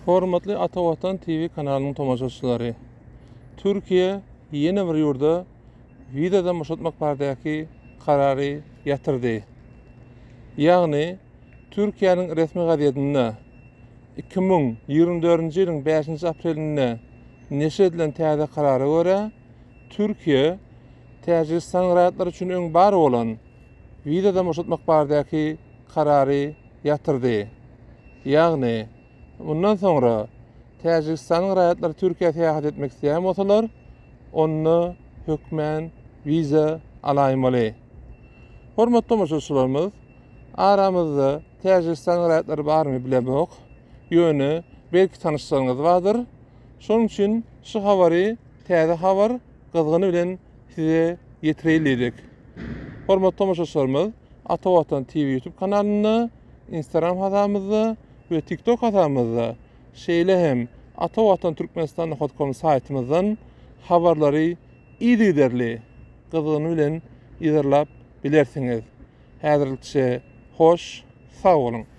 Hormatly Ata Watan TV kanalynyň tomaşaçylary! Türkiýe ýene bir ýurda wizadan boşatmak baradaky karary ýatyrdy. Ýagny Türkiýäniň resmi gazetinde 2024-nji ýylyň 5-nji aprelinde neşir edilen täze karara görä, Türkiýe Täjigistanyň raýatlary üçin öň bar bolan wizadan boşatmak baradaky karary ýatyrdy. Ýagny, mundan soňra Täjigistanyň raýatlary Türkiýä syýahat etmek isleýän bolsalar, onda hökmän wiza alaýmaly. Hormatly tomaşaçylarymyz, aramyzda Täjigistanyň raýatlary barmy bilemok, ýöne belki tanyşlaryňyz bardyr. Şonuň üçin şu habary täze habar gyzgyny bilen size ýetireýin diýdik. Hormatly tomaşaçylarymyz, Ata Watan TV YouTube kanalynda, Instagram hasabymyzda we TikTok hasabymyzda, şeýle hem Ata Watan Türkmenistan com saýtymyzdan habarlary yzygiderli, gyzgyny bilen yzarlap bilersiňiz. Häzirlikçe hoş, sag boluň!